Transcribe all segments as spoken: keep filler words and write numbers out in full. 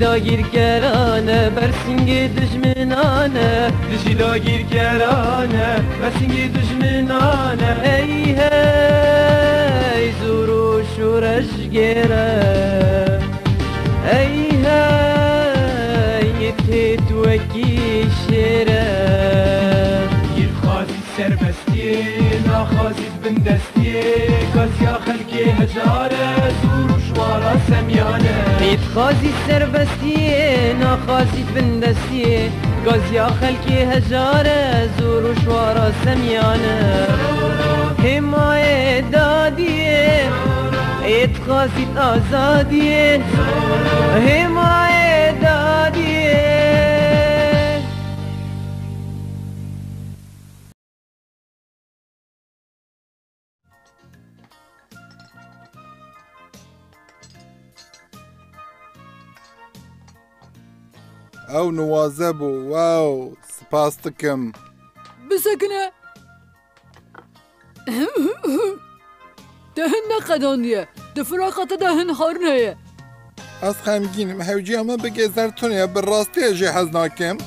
Dagîrkerane, bersîngê dijminane. Dijî dagîrkerane, bersîngê dijminane. Ey hey, zor û şoreş gêre. Ey hey, yê têt wekî şêre. Yê dixwazî serbestiyê, naxwazî bindestiyê, gaziya xelkê hejar e, zor û şwara semyan e. Yê dixwazî serbestiyê, naxwazî bindestiyê, gaziya xelkê hejar e, zor û şwara semyan e. Hêmayê dadiyê, yê dixwazî azadiyê, hêmayê dadiyê. Ew niwaze bû. Wow, spas dikim. Bisekine. Te hin neqedandiye. Di firaqa te de hin xwarin heye. Ez xemgîn im. Hewciya min bi Gezer tune ye. Bi rastî ez jê hez nakim.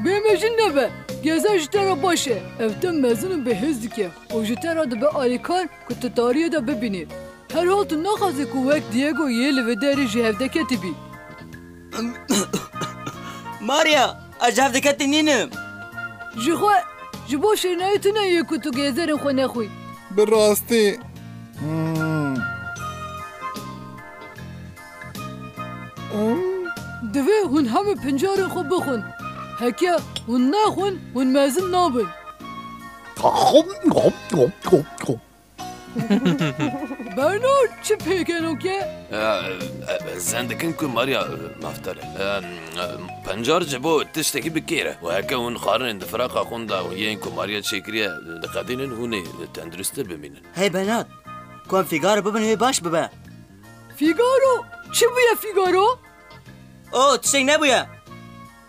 Bêmejin nebe. Gezer ji te re baş e. Ev tim mezin û bihêz dike û ji te re dibe alîkar ku tu tariyê de bibînî. Herhal tu naxwazî ku wek Diego yê li vê derê ji hevdeketî bî. Maria, ez ji hevdeketî nînim. Ji xwe, ji bo şirinayê tune ye ku tu gezerên xwe nexwî. Bi rastî. Hmm. Hmm. Divê hûn hemû pincarên xwe bixwin. Heke hûn nexwin, hûn mezin nabin. Bernard, çi pêkenok e? E, e, e, zen dikim ku Maria, e, mafdar e. E, e, pencar ji bo tiştekî bi kêr e. Û heke hûn xwarinên di firaqa xwe de û yên ku Maria çêkiriye diqedînin, hûn ê tenduristtir bimînin. Hey Bernard, ku em Figaro bibin wê baş bibe. Figaro? Çi bûye Figaro? O, tiştek nebûye.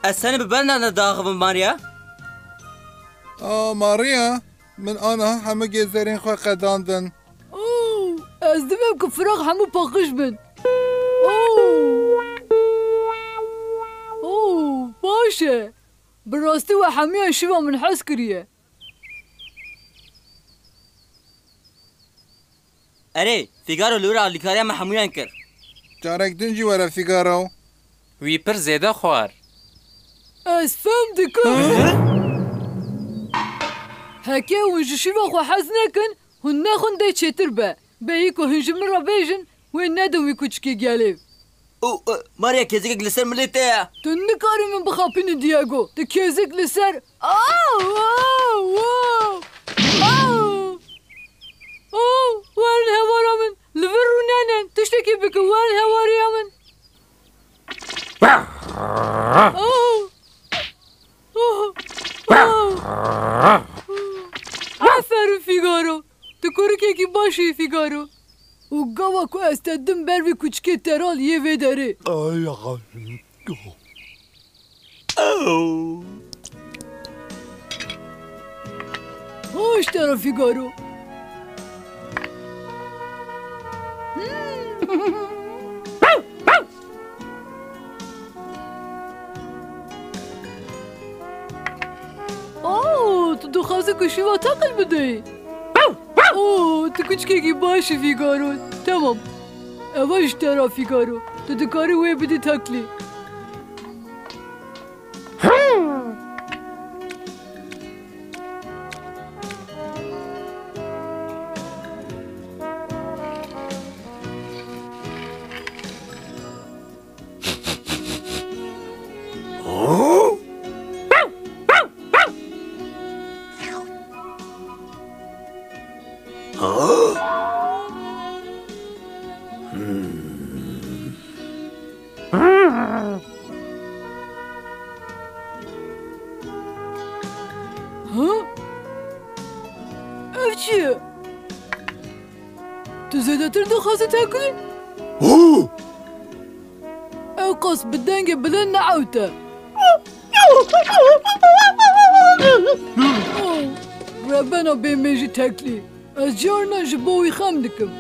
Ez tenê bi Bernard re diaxivim Maria. A, Maria. Min aniha hemû gezerên xwe qedandin. Oo, ez divêm ku firaq hemû paqij bin. Oo. Oo, baş e. Bi rastî we hemûyan şiva min hez kiriye. Erê, Figaro li wir alîkariya me hemûyan kir. Carek din jî were Figaro. Wî pir zêde xwar. Ez fem dikim. Hı? Heke hûn ji şîva xwe hez nekin, hûn nexwin dê çêtir be. Bêyî ku hûn ji min re bêjin, wê nedin wî kuçikê gelê. Û, e, Maria, kêzikek li ser milê te ye. Tu nikarî min bixapînî, Diego. Tu kêzik li ser. Aw, aw, aw, aw. Oh, werin hevara min. Li vir rûnenin. Tiştekî bikin, werin hevariya min. Oh. Oh. Oh. Aferin Figaro. Tu kurikekî baş î Figaro. Û gava ku ez te dim ber vî kuçikê teral yê vê derê. Hoş te re Figaro. Oo, tu dixwazî ku şîva teqil bideyî? Oo, tu kuçikekî baş î Figaro. Temam. Eva ji te re Figaro. Tu dikarî wê bidî teklî. Ha? Ev çi ye? Tu zêdetir dixwazî teklî? Hu! Ew qas bi dengê bilind neewte. Oh, rebena bêmêjî teklî. Ez carna ji bo wî xem dikim.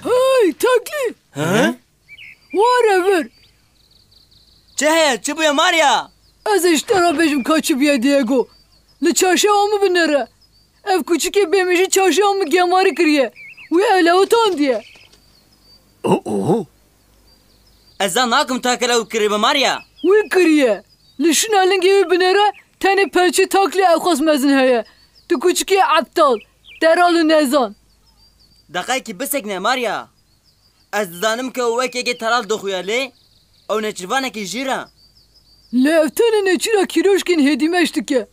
Hey, Teklî! He? Were vir! Çi heye? Çi bûye Maria? Ez ê ji te re bêjim ka çi bûye Diego. Li çarşewa min binêre. Ev kuçikê bêmejî çarşewa min gemarî kiriye. Wî ew lewitandiye. Oh, oh. Ez zan nakim Tekel ew kiribe Maria. Wî kiriye. Li şûna lingê wî binêre tenê pençê Teklî ewqas mezin heye. Tu kuçikê eptal, delal û nezan. Deqayekî bisekine Maria. Ez dizanim ke wek yekê delal dixuye lê ew nêçîrvanekî jîr e. Lê ev tenê nêçîra kîloşkên hêdî meş dike.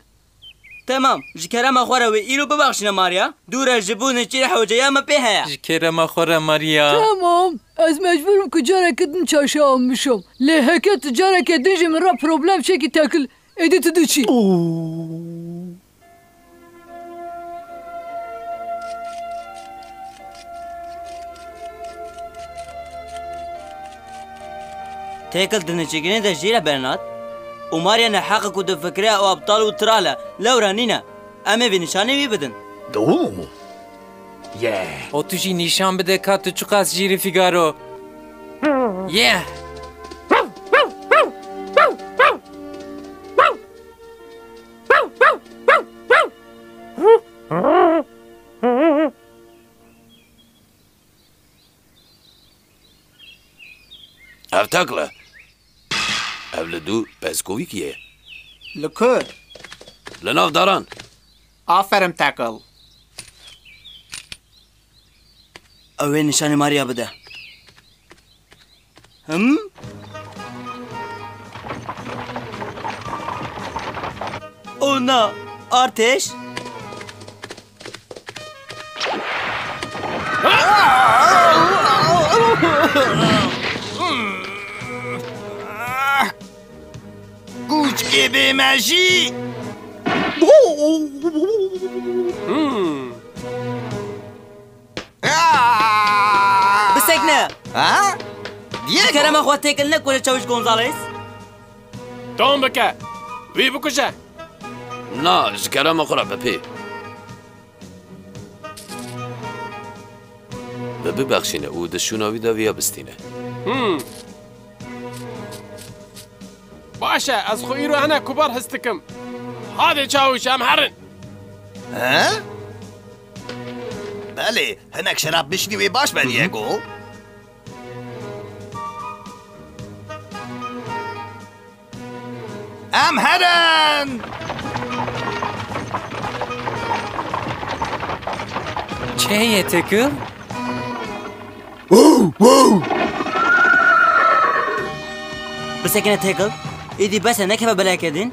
Temam, ji kerema xwe re wê îro bibexşîne Maria. Dû re ji bo nêçîra hewceya me pê heye. Ji kerema xwe re Maria. Temam, ez mecbûr im ku careke din çarşewa bişom. Lê heke tu careke din ji min re problem çekî Tekel, êdî tu diçî. Tekel di nêçîrkirinê de jî re bernat û Maria ne heq e ku difikire ew aptal û tiral e, lewra nîne. Em ê vê nîşanê wî bidin. Dû. Ye. O tu jî nîşan bide ka tu çiqas jîr î fîgaro. Ye. Ev Tekel e. Ev li dû peskovîkî ye. Li ku? Li nav daran. Aferin Tekel. Ew ê nîşanî Maria bide. Him? O na, artêş? Kuçikê bêmejî. Hmm. Bisekine! Ha? Diego! Ji kerema xwe têkil nekure Çawiş Gonzales. Tom bike. Wî bikuje. Na, ji kerema xwe re bi pê. Bi bibexşîne û di şûna wî de viya bistîne. Hmm. Baş e, ez xwe îro hene kubar his dikim. Hadê Çawiş, em herin. He? Belê, hinek şerab bişnî wê baş be, Diego. Em herin! Çi heye Tekel? Bisekine Tekel. Êdî bes e, nekeve beleke din.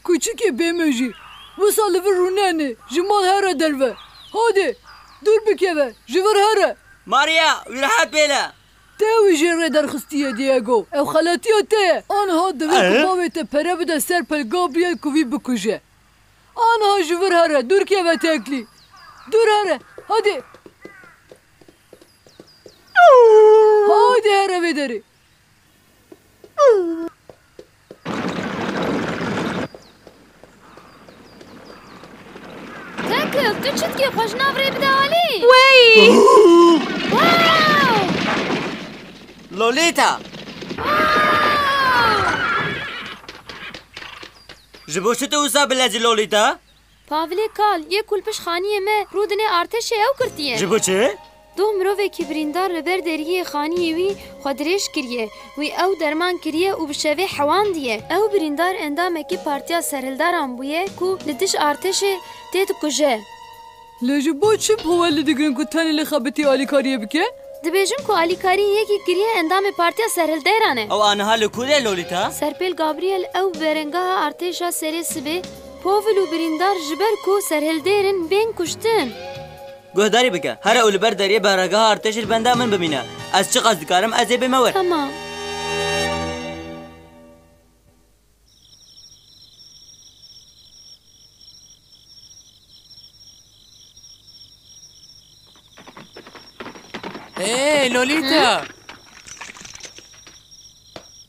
Kuçikê bêmejî, wisa li vir rûnenê, ji mal here derve. Hadê, dûr bikeve, ji vir here. Maria, wî rehet bêle. Te wî jê rê derxistiye, Diego. Ew xeletiya te ye. Aniha divê ku Eh? bavê te pere bide ser pel Gabriel ku vî bikuje. Aniha ji vir here, dûr keve Teklî. Dûr here, hadê. Hadê here vê derê. Tekel, tu çi dikî? Xwe ji nav rê bide alî. Wey! Wow! Lolita! Wow! Ji bo çi tu wisa bilezî Lolita? Pavilê kal, yê ku li pişt xaniyê me rûdinê artêşê ew girtiye. Ji bo çi? Doh mirovekî birîndar li ber deriyê xaniyê wî xwe dirêj kiriye. Wî ew derman kiriye û bi şevê hewandiye. Ew birîndar endamekî Partiya Serhildaran bûye ku li dij artêşê têdikuje. Lê ji bo çi Powelî digrin ku tenê li xebitî alîkariyê bike? Dibêjin ku alîkariyê yekî kiriye endamê Partiya Serhilderan e. Ew aniha li ku de, Lolîta? Serpêl Gabriel ew berengeha artêşa serê sibê, Powil û birîndar ji ber ku serhildêr in bên kuştin. Guhdarî bike. Here û li ber deriyê berengeha artêşê li benda min bimîne. Ez çiqas dikarim ez ê bême wir. Tamam. Hey, Lolita! Hı?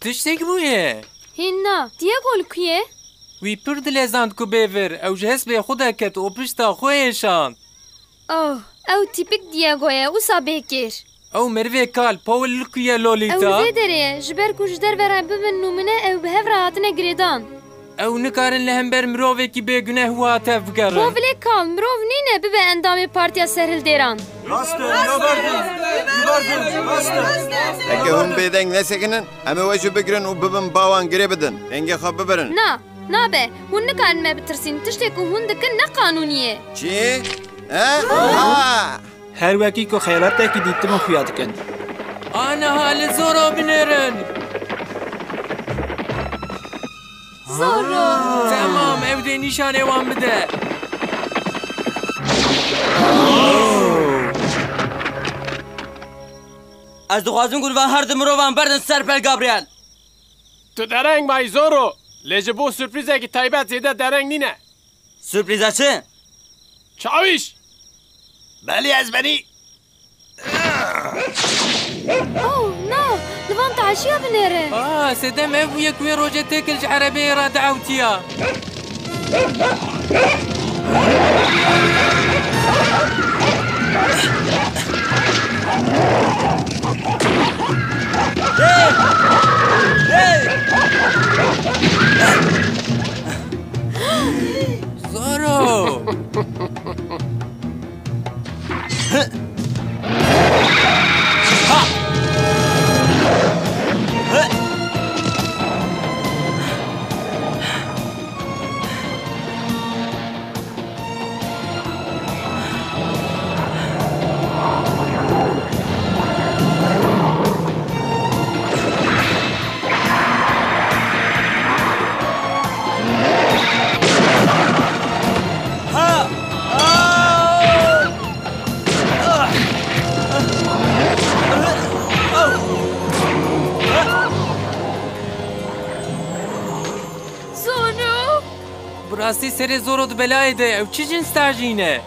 Tiştek bûye? Hîn na. Diego li ku ye? Wî pir dilezand ku bê vir. Ew ji hespê xwe derket û pişta xwe êşand. Oh, ew tîpik Diego ye, wisa bê kêr. Ew merivê kal, Paul li ku ye, Lolita? Ew li vê derê ye, ji ber ku ji derve re bibin nûmine, ew bi hev re hatine girêdan. Ew nikarin li hember mirovekî bêguneh û hatev bigerin. Paul ê kal, mirov nîne bibe endamê Partiya Serhildêran. Rast e, ya berdin, ya berdin, rast e. Heke hûn bêdeng nesekinin, em ê we jî bigirin û bibin ba wan girê bidin. Dengê xwe bibirin. Na, nabe, hûn nikarin me bitirsîn. Tiştê ku hûn dikin ne qanûnî ye. Çi? He? Ha! Her wekî ku xeyaletekî dîtibû xuya dikin. Aniha li Zoro binêrin. Zoro! Temam, ew dê nîşanê wan bide. Ez dixwazim ku li van her du mirovan berdin Serpêl Gabriel. Tu dereng mayî Zoro, lê ji bo surprîzekî taybet zêde dereng nîne. Surprîza çi? Çawîş! Belê ez benî. Oh, na! Li van teşiya binêre! Ah, sedem ev bûye ku wê rojê têkil ji erebeyê re diewtiya. Hey! Hey! Zoro! Zoro! Bi rastî serê Zoro di belayê de, ew çi cins tajî ne?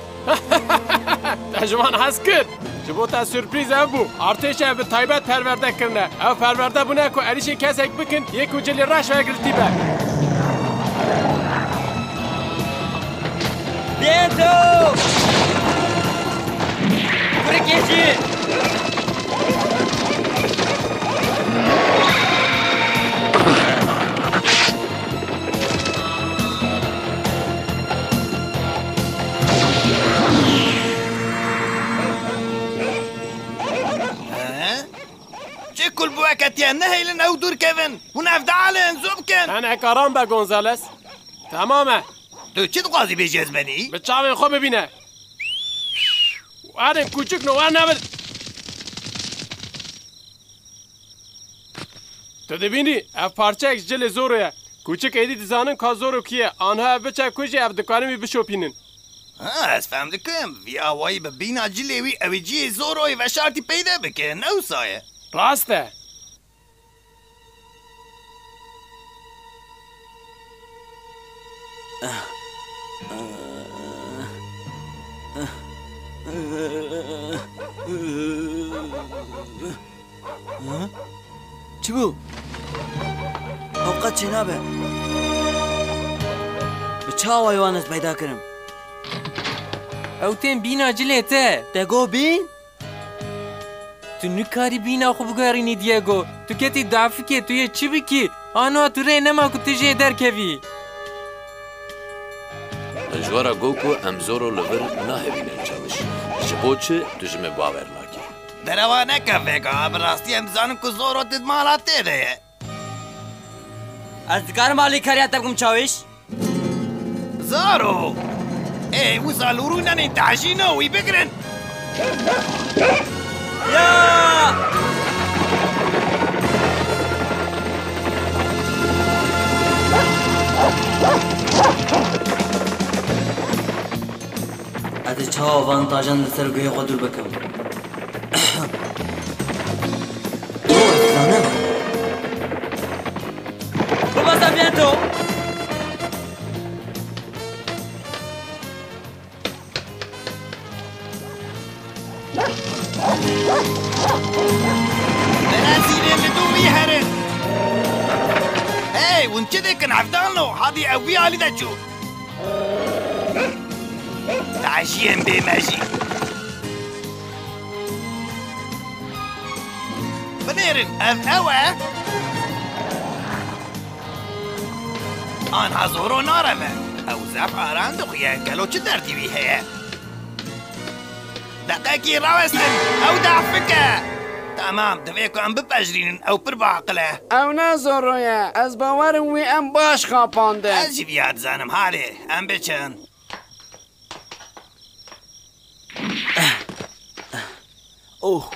Te ji wan hez kir? Ji bo te surprîz ev bû. Artêşê ev bi taybet perwerde kirine. Ew perwerde bûne ku êrîşê kesek bikin, yê ku cilê reş ve girtî be. Dêto! Kurikê jî! He? Çi kulbû weketiye? Nehêlin ew dûr kevin. Hûn ev dialin, zû bikin. Tenê karan be, Gonzales. Temam e. Tu çi dixwazî bêjî ez benî? Bi çavên xwe bibîne. Erê kûçikno, wernevir. Tu dibînî, ev parçeyek ji cilê Zoro ye. Kûçik êdî dizanin ka Zoro kî ye. Anha ev biçe ku jî ev dikarin wî bişopînin. Ha, ez fehm dikim. Vî awayî bi bîna cilê wî ew ê cihê Zoroyê veşartî peyde bike, ne wisa ye? Rast e. Hı? Çi bû? Ew qet çênabe. Bi çi awayî wan ez peyda kirim? Ew tên bîna cilê te. Te got bîn? Tu nikarî bîna xwe bigerînî, Diego. Tu ketî dafikê, tu yê çi bikî? Anwa tu rê nema ku tu jê derkevî. Min ji we re got ku em Zoro li vir nahêvînin, Çawiş. Ji bo çi tu ji min bawer nakî? Rewa neke vêga, bi rastî em dizanin ku Zoro di mala tê de ye. Ez dikarim alîkariya te bikim çawîş? Zoro! Ê, wisa lûrû nenên, tacîno wî bigirin! Ya! Ez ê çawa van tajan li ser guhê xwe dûr bikim? Oh, ez dizanim. Bibe sefiyeto! Berezîlên li dûrî herin. Hey, hûn çi dikin? Evdalno, hadî ew vî alî de çû. Taciyên bêmejî. Binêrin, ev ew e? Anha Zoro nareve. Ew zaf aran dixuye. Gelo çi derdî wî heye? Deqekî rawestin. Ew dehfik e. Tamam, divê ku em bipejirînin. Ew pir biaqil e. Ew ne Zoro ye. Ez bawer im wî em baş xapandin. Ez jî viya dizanim. Halê, em biçin. Oh.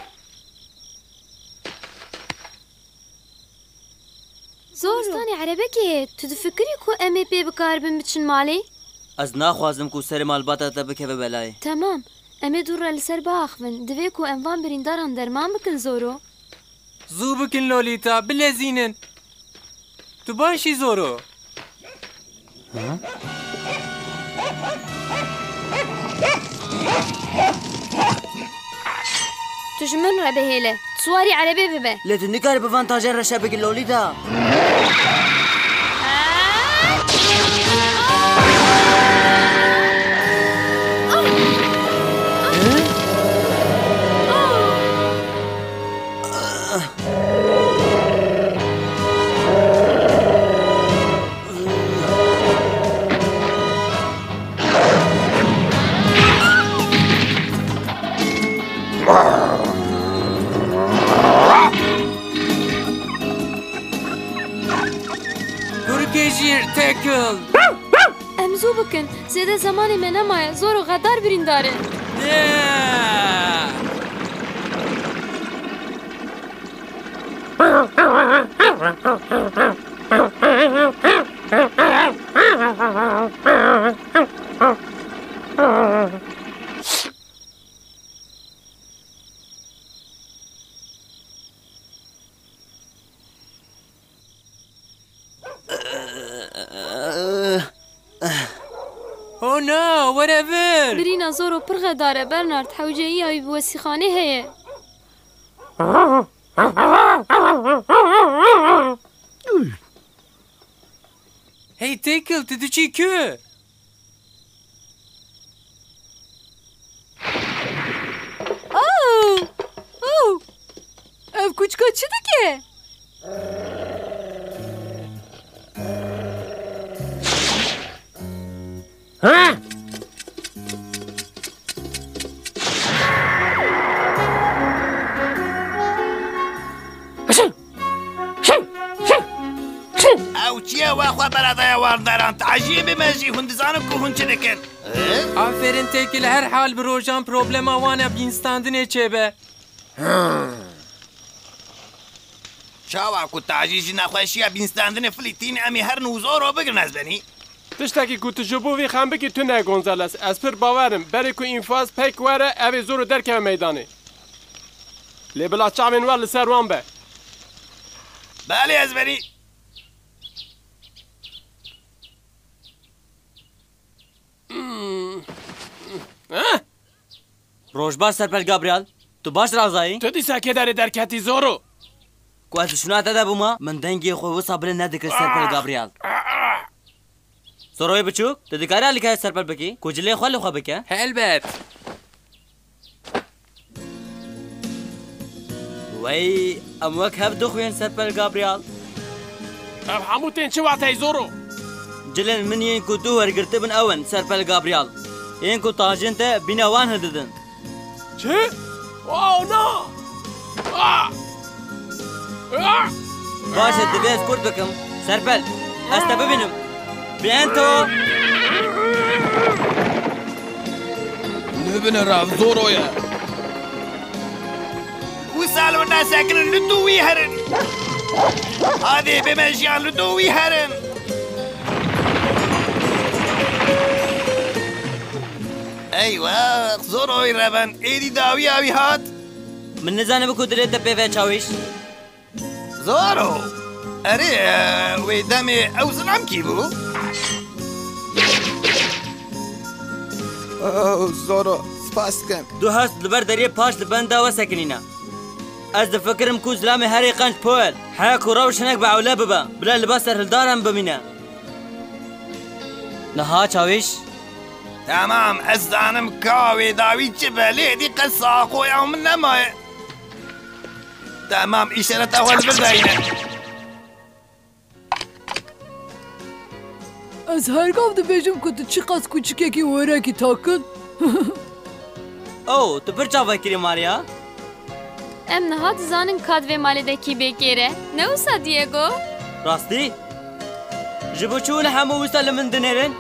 Zor. Distanê erebekê heye. Tu difikirî ku em ê pê bikaribin biçin malê? Ez naxwazim ku serê malbata te bikeve belayê. Temam. Em ê dû re li ser biaxivin. Divê ku em van birîndaran derman bikin, Zoro. Zû bikin Lolîta, bilezînin. Tu baş î Zoro? Ha? Tu ji min re bihêle. Tu siwarî erebê bibe. Lê tu nikarî bi van tajan re şer bikî Lolîta. Kurkê jîr, Tekil! Em zû bikin, zêde zemanê me nemaye, Zoro xedar birîndar e. Oh no, were vir! Birîna Zoro pir xedar e, Bernard. Hewceyiya wî bi wesîxanê heye. Hey Tekil, tu diçî ku? Oh! Oh! Ev kuçka çi dike? Ha? Ew çi ye we xwe beredaya wan deran? Taciyê bimejî, hûn dizanin ku hûn çi dikin. Aferin Tekil, her hal bi rojan problema wan a bînstandinê çêbe. Çawa ku tacî ji nexweşiya bînstandinê filîtîn, em ê herin û Zoro bigrin ezbenî. Tiştekî ku tu ji bo vî xem bikî tune, Gonzales. Ez pir bawer im, berê ku înfaz pêk were, ev ê Zoro derkeve meydanê. Lê bila çavên we li ser wan be. Belê, ez berî. Hmm. Eh? Rojbaş Serpel Gabriel, tu baş razayî? Tu dîsa kê derê derketî Zoro? Ku ez li şûna te de bûma, min dengê xwe wisa bilind nedikir Serpel Gabriel. Zoroyê biçûk, tu dikarî alîkarî Serpel bikî, ku cilê xwe li xwe bike? Helbet. Wey, em wek hev dixwînin Serpel Gabriel. Ev hemû tên çi wateyê Zoro? Cilên min yên ku tu wergirtibin ew in, Serpel Gabriel. Yên ku tacên te bîna wan hildidin. Çi? Oh no! Baş e, divê ez kurt bikim. Serpel, ez te bibînim. Bento! Nibine rav, Zoro ye. Wisa li wir nasekinin, li dû wî herin. Hadê bêmejiyan, li dû wî herin. Eywax, Zoroyî reven, êdî dawiya wî hat. Min nizanibû ku dilê te pê ve çawîş. Zoro! Erê, e, wê demê ew zilam kî bû? Oh, Zoro, spas dikim. Du hest li ber deriyê paş li benda we sekinîne. Ez difikirim ku zilamê herê qenc Poel. Heya ku rewş hinek bi ewle bibe. Bila li ba serhildar em bimîne. Niha çawîş? Tamam, ez zanim ka wê dawî çi be, lê êdî qet saxoya min nemaye. Tamam, îşareta xwe li vir dayîne. Ez her gav dibêjim ku tu çiqas kûçikekî wêrekî tak in. Oh, tu pir çavekirî, Maria. Em niha dizanin ka di vê malê de kî bêkêr e. Ne wisa, Diego? Rastî? Ji bo çi hûn hemû wisa li min dinêrin?